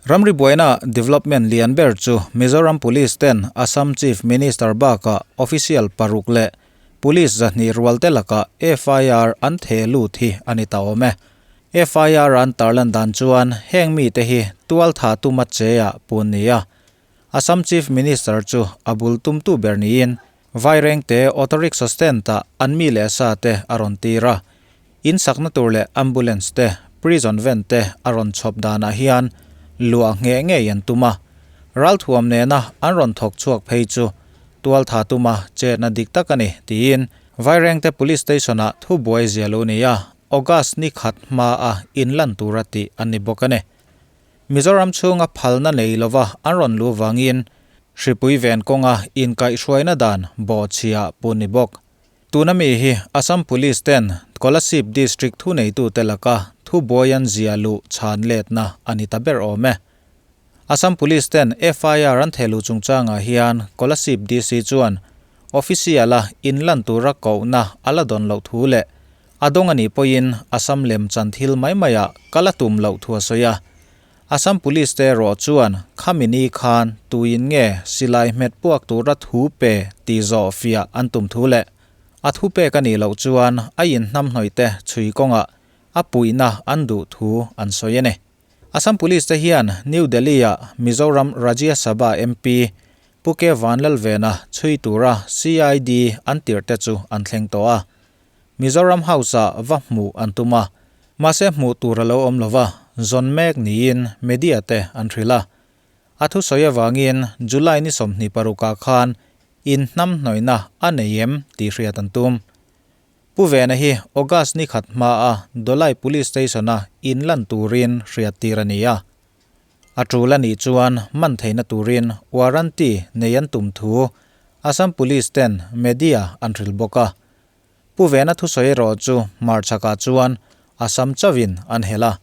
Ramri buaina development lian ber chu Mizoram Police ten Assam Chief Minister bakah official paruk leh Police 200 rual te lakah FIR an theh lut hi a ni ta awm e. FIR an tarlan dan chuan heng mite hi tualtha tuma che ah pun ni a. Assam Chief Minister chu a bul tumtu ber niin Vairengte auto rickshaw stand ah an mi leh sa te a rawn tir a. In sakna tur leh ambulance te, prison van te a rawn chhawp danah hian luah ngheh ngei an tum a. Ralthuam nena an rawn thawk chhuak phei chu tualtha tuma chetna dik tak a ni tiin Vairengte Police Station ah thubuai zia lo ni a, August ni khat hma a inlan tura tih an ni bawk a ni. Mizoram chhunga phalna nei lova an rawn luh vangin hripui ven kawnga inkaihhruaina dan bawhchhia pu ni bawk. Tuna mi hi Assam Police ten Kolasib District thuneitute laka thubuai an zia luh chhan letna a ni ta ber awm e. Assam Police ten FIR an theh luh chungchangah hian Kolasib DC chuan official-a inlan tura kohna a la dawn loh thu leh A dawng a nih pawhin Assam lem chan thil mai maiah kal a tum loh thu a sawi a. Assam Police te erawh chuan khami ni khan tuin nge silai hmet puak tura thu pe tih zawh fiah an tum thu leh a thu pek a nih loh chuan a inhnamhnawih te chhui kawngah a puihna an duh thu an sawi a ni. Assam Police te hian New Delhi-ah Mizoram Rajya Sabha MP Pu K Vanlalvena chhui tura CID an tirh te chu an thleng tawh a. Mizoram House-ah va hmuh an tum a, mahse hmuh tur a lo awm lo va, zawn mek niin media te an hrilh a. A thusawi avangin July ni 26 ah khan in hnamhnawihna a nei em tih hriat an tum. Pu Vena hi August ni khat hmaa Dolai Police Station-a in lan turin hriattir a ni a. A tul a nih chuan man theihna turin warranty nei an tum thu Assam Police ten media an hrilh bawk a. Pu Vena thusawi erawh chu hmarchhakah chuan Assam chauhin an helh a.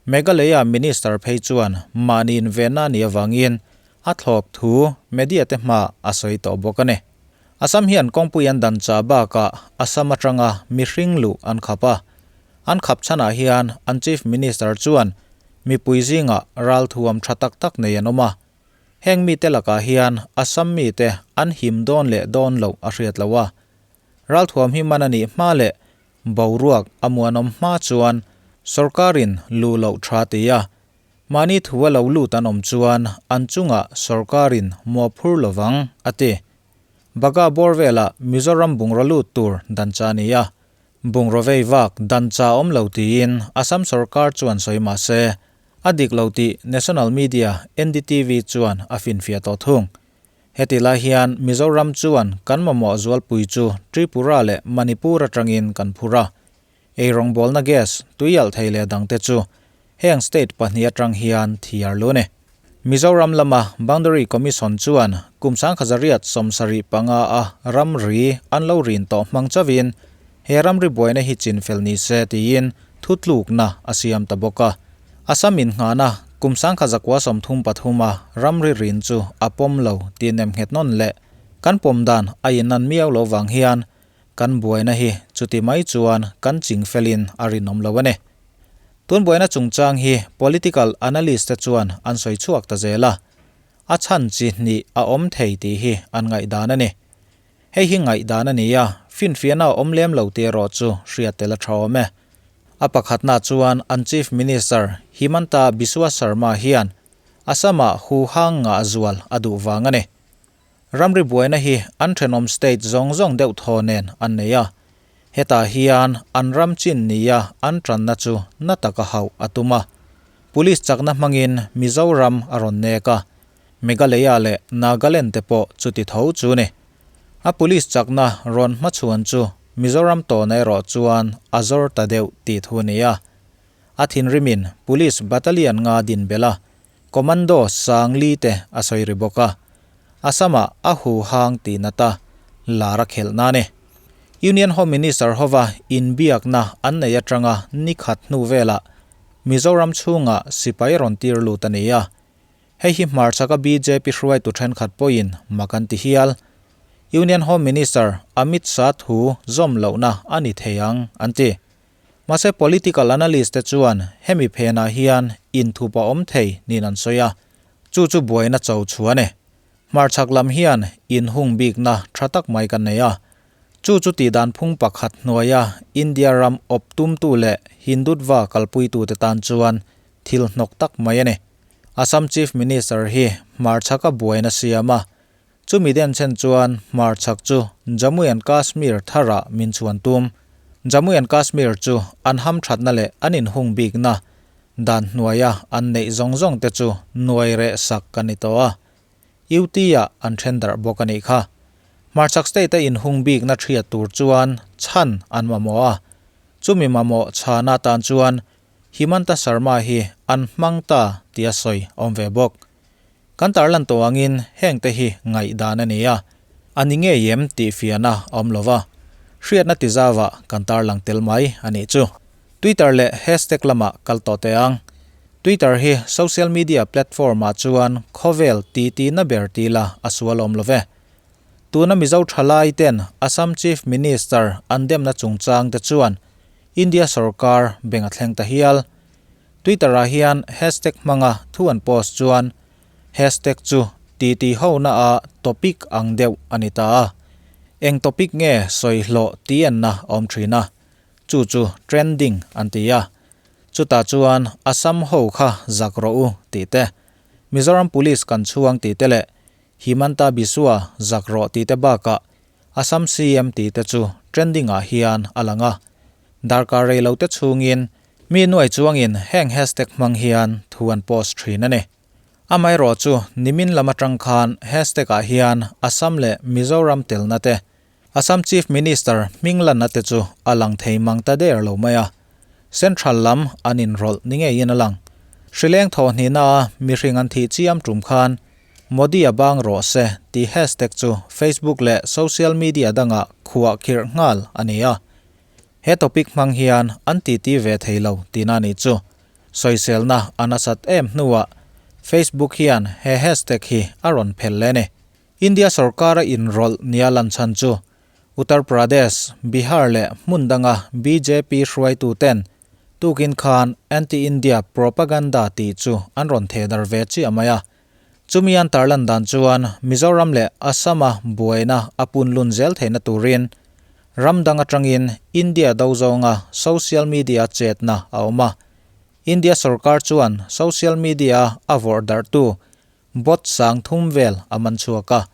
Meghalaya Minister phei chuan mahni invenna a nih avangin a thlawp thu media te hmaah a sawi tawh bawk a ni. Assam hian kawngpui an dan chah bakah Assam atanga mihring luh an khap a. An khap chhanah hian an Chief Minister chuan mipui zingah ralthuam tha tak tak nei an awm a. Heng mite lakah hian Assam mite an him dawn leh dawn loh a hriat lo a. Ralthuam hi man a nih hma leh boruak a muanawm hma chuan sorkarin luh loh tha ti a. Mahni thu a lo lut an awm chuan an chungah sorkarin muaphur lovang a ti. Baga bawr velah Mizoram bungraw lut tur dan cha a ni a. Bungraw vei vak dan cha awm lo tiin Assam sorkar chuan sawi mah se, a dik lo tih national media NDTV chuan a finfiah tawh thung. Heti lai hian Mizoram chuan kan mamawh zualpui chu Tripura leh Manipur atangin kan phur a. Eirawngbawlna gas, tuialh thei leh dangte chu heng state pahnih atang hian thiar lu a ni. Mizoram lama Boundary Commission chuan kum 1975 a ramri an lo rin tawh hmang chauhin he ramri buaina hi chinfel ni se tiin thutlukna a siam ta bawk a. Assam innghahna kum 1933 a ramri rin chu a pawm lo tih nemnghet nawn leh kan pawm dan a inan miau lo vang hian kan buaina hi chuti mai chuan kan chingfelin a rinawm lo a ni. Tun buaina chungchang hi political analyst te chuan an sawi chhuak ta zel a, a chhan chi hnih a awm thei tih hi an ngaihdan a ni. Hei hi ngaihdan a ni a, finfiahna a awm lem lo tih erawh chu hriat tel a tha awm e. A pakhatna chuan an Chief Minister Himanta Biswa Sarma hian Assam-ah huhang ngah zual a duh vang a ni. Ramri buaina hi an thenawm state zawng zawng deuh thaw nen an nei a, hetah hian an ram chin nia an tanna chu na taka hauh a tum a. Police chakna hmangin Mizoram a rawn nek a, Meghalaya leh Nagaland te pawh chuti tho chu ni. A police chakna rawn hmachhuan chu Mizoram tawna erawh chuan a zawr ta deuh tih thu a ni a. A thinrimin police battalion nga din belh a, Commando Sangli te a sawi ri bawk a, Assam-ah a hu hang tih nata lar a khelh na a ni. Union Home Minister hova inbiakna an nei atanga ni khat hnu velah Mizoram chhungah sipai rawn tir lut a ni a. Hei hi hmarchhaka bjp hruaitu thenkhat pawhin mak an ti hial. Union Home Minister Amit Shah thu zawm lohna a ni thei ang an ti. Mahse political analyst te chuan hemi phenah hian inthup a awm thei niin an sawi a, chu chu buaina cho chhu a ni. Hmarchhak lam hian inhung bikna tha tak mai kan nei a, chu chu tihdan phung pakhat hnuaia India ram awp tumtu leh Hindutva kalpuitute tan chuan thil hnawk tak mai a ni. Assam Chief Minister hi hmarchhaka buaina siam a, Chumi den chen chuan hmarchhak chu Jammu and Kashmir tharah min chhuan tum. Jammu and Kashmir chu an hamthatna leh an inhung bikna dan hnuaia an neih zawng zawng te chu nuai reh sak a ni tawh a. UT ah an then darh bawk a nih kha. Hmarchhak state a inhung bikna thiat tur chuan chhan an mamawh a. Chumi mamawh chhana tan chuan Himanta Sarma hi an hmang ta tih a sawi awm ve bawk. Kan tarlan tawh angin hengte hi ngaihdan a ni a, a ni ngei em tih fiahna a awm lo va, hriatna ti zauah kan tarlang tel mai a nih chu. Twitter leh hashtag lamah kal tawh teh ang. Twitter hi social media platform ah chuan khawvel titi na ber ti la a sual awm lo ve. Tuna Mizo thalai ten Assam Chief Minister an demna chungchang te chuan India sorkar beng a thleng ta hial. Twitter ah hian hashtag hmanga thu an post chuan hashtag chu titi ho na ah topic ang deuh a ni ta a. Eng topic nge sawi hlawh tih enna a awm thin a, chu chu trending an ti a. Chutah chuan Assam ho kha zak rawh u tih te, Mizoram Police kan chhuang tih te leh Himanta Biswa zak rawh tih te bakah Assam CM tih te chu trending ah hian a lang a. Darkar rei lo te chhungin Mi nuai chuangin heng hashtag hmang hian thu an post thin a ni. Amaherawh chu nimin lam atang khan hashtag ah hian Assam leh Mizoram telna te, Assam Chief Minister hming lanna te chu a lang thei mang ta der lo mai a. Central lam an inrawlh ni ngeiin a lang. Hrileng thawhhnihna a mihring an thih chiam tum khan Modi a bang rawh se tih hashtag chu Facebook leh social media dangah khuah khirh nghal a ni a. He topic hmang hian an titi ve thei lo tihna nih chu. Sawiselna a nasat em hnuah Facebook hian he hashtag hi a rawn phel leh a ni. India sorkara inrawlh nia lan chhan chu Uttar Pradesh, Bihar leh hmun danga bjp hruaituten tukin khan anti-India propaganda tih chu an rawn theh dar ve chiah mai a. Chumi an tarlan dan chuan Mizoram leh Assam-a buaina a punlun zel theihna turin ram dang atangin India do zawnga social media chetna a awm a. India sorkar chuan social media a vawrh darhtu bot sang thum vel a man chhuak a.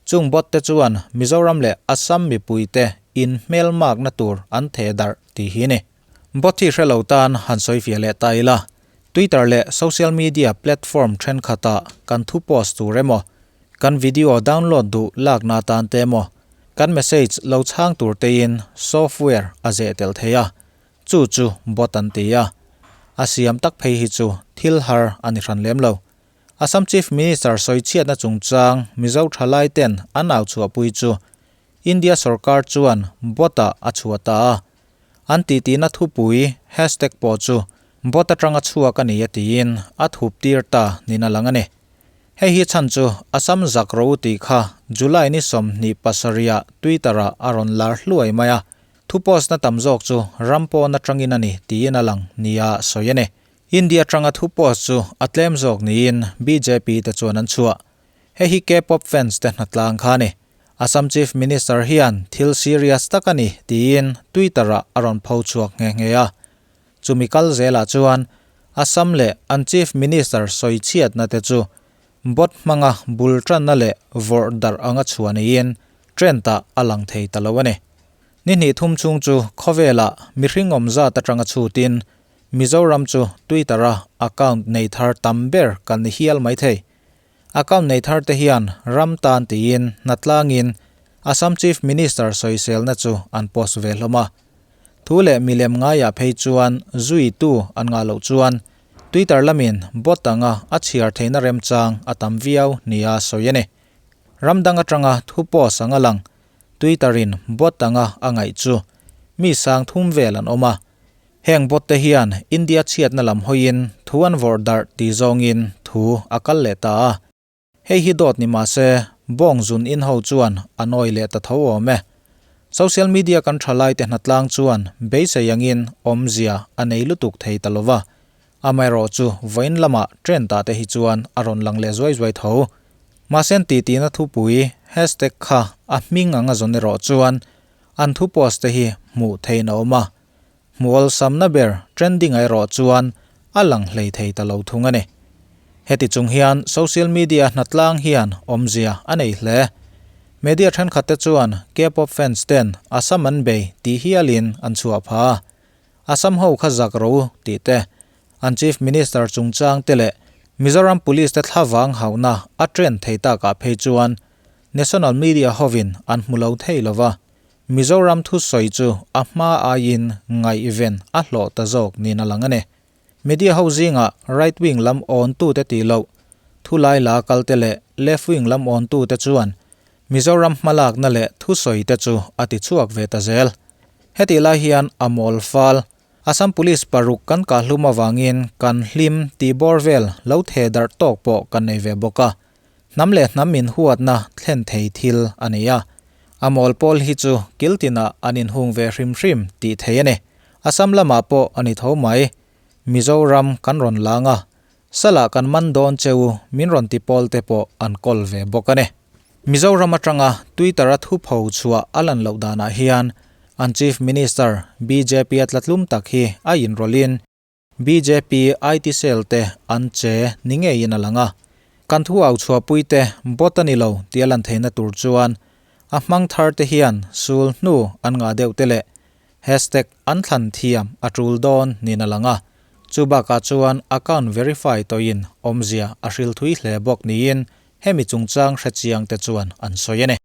Chung bot te chuan Mizoram leh Assam mipuite inhmelmakna tur an theh darh tih hi a ni. Bot hi hre lo tan han sawi fiah leh ta ila, Twitter leh social media platform thenkhatah kan thu post tur emaw, kan video download duh lakna atan te emaw, kan message lo chhang tur tein software a zeh tel thei a, chu chu bot an ti a. A siam tak phei hi chu thil har a ni hran lem lo. Assam Chief Minister sawichhiatna chungchang Mizo thalai ten an au chhuahpui chu India sorkar chuan bot-ah a chhuah ta a. An tihtina thupui hashtag pawh chu bot atanga chhuak a ni a tiin a thup tir ta niin a lang a ni. Hei hi chhan chu Assam zak rawh u tih kha July ni 27 ah Twitter ah a rawn lar hluai mai a, thu post na tam zawk chu ram pawn atangin a ni tiin a lang nia sawi a ni. India atanga thu post chu a tlem zawk niin bjp te chuan an chhuah. Hei hi K-pop fans te hnatlang kha a ni. Assam Chief Minister hian thil serious tak a ni tiin Twitter-ah a rawn pho chhuak nghe nghe a. Chumi kal zelah chuan Assam leh an Chief Minister sawi chhiatna te chu bot hmanga bul tanna leh vawrh darh anga chhuah niin trend-ah a lang thei ta lo a ni. Ni hnih thum chhung chu khawvelah mihring awm zat atanga chhutin Mizoram chu Twitter-a account nei thar tam ber kan ni hial mai thei. Account nei thar te hian ram tan tiin hnatlangin Assam Chief Minister sawiselna chu an post ve hlawm a. Thu leh milem ngaiah phei chuan zuitu an ngah loh chuan Twitter lamin bot anga a chhiar theihna remchang a tam viau nia sawi a ni. Ram dang atanga thu post anga lang Twitter in bot anga a ngaih chu mi sang thum vel an awm a. Heng bot te hian India chhiatna lam hawiin thu an vawrh darh tih zawngin thu a kal leh ta a. Hei hi dawt ni mah se, bawng zun in ho chuan a nawi leh ta tho awm e. Social media kan tha lai te hnatlang chuan beisei angin awmzia a nei lutuk thei ta lo va. Amaherawhchu vawiin lamah trend ah te hi chuan a rawn lang leh zuai zuai tho. Mahse an tihtina thupui hashtag kha a hming anga zawn erawh chuan an thu post te hi hmuh theihin a awm a. Hmuh awlsamna ber trending ah erawh chuan a lang hlei thei ta lo thung a ni. Heti chung hian social media hnatlang hian awmzia a nei hle. Media thenkhat te chuan K-pop fans ten Assam an bei tih hialin an chhuah pha a. Assam ho kha zak ro u tih te, an Chief Minister chungchang te leh Mizoram Police te thlavang hauhna a trend thei takah phei chuan National Media hovin an hmu lo thei lo va, Mizoram thusawi chu a hma aiin ngaihven a hlawh ta zawk niin a lang a ni. Media ho zingah right wing lam awntute tih loh, thulai la kalte leh left wing lam awntute chuan Mizoram hmalakna leh thusawite chu a ti chhuak ve ta zel. Hetih lai hian a mawl fal. Assam Police paruk kan kahhlum avangin kan hlim tih bawr vel lo theh darh tawk pawh kan nei ve bawk a. Hnam leh hnam inhuatna thlen thei thil a ni a. A mawl pawl hi chu kil tinah an inhung ve hrim hrim tih thei a ni. Assam lamah pawh a ni tho mai. Mizoram kan rawn lang a, Salah kan man dawn che u min rawn ti pawl te pawh an kawl ve bawk a ni. Mizoram atanga Twitter a thupho chhuah a lan loh danah hian an Chief Minister bjp a tlatlum tak hi a inrawlhin bjp IT cell te an che ni ngeiin a lang a. Kan thu au chhuahpui te bot a ni lo tih a lan theihna tur chuan a hmang thar te hian sul hnu an ngah deuh te leh Hashtag an thlan thiam a tul dawn niin a lang a, chu bakah chuan account verify tawhin awmzia a hril thui hle bawk niin hemi chungchang hrechiang te chuan an sawi a ni.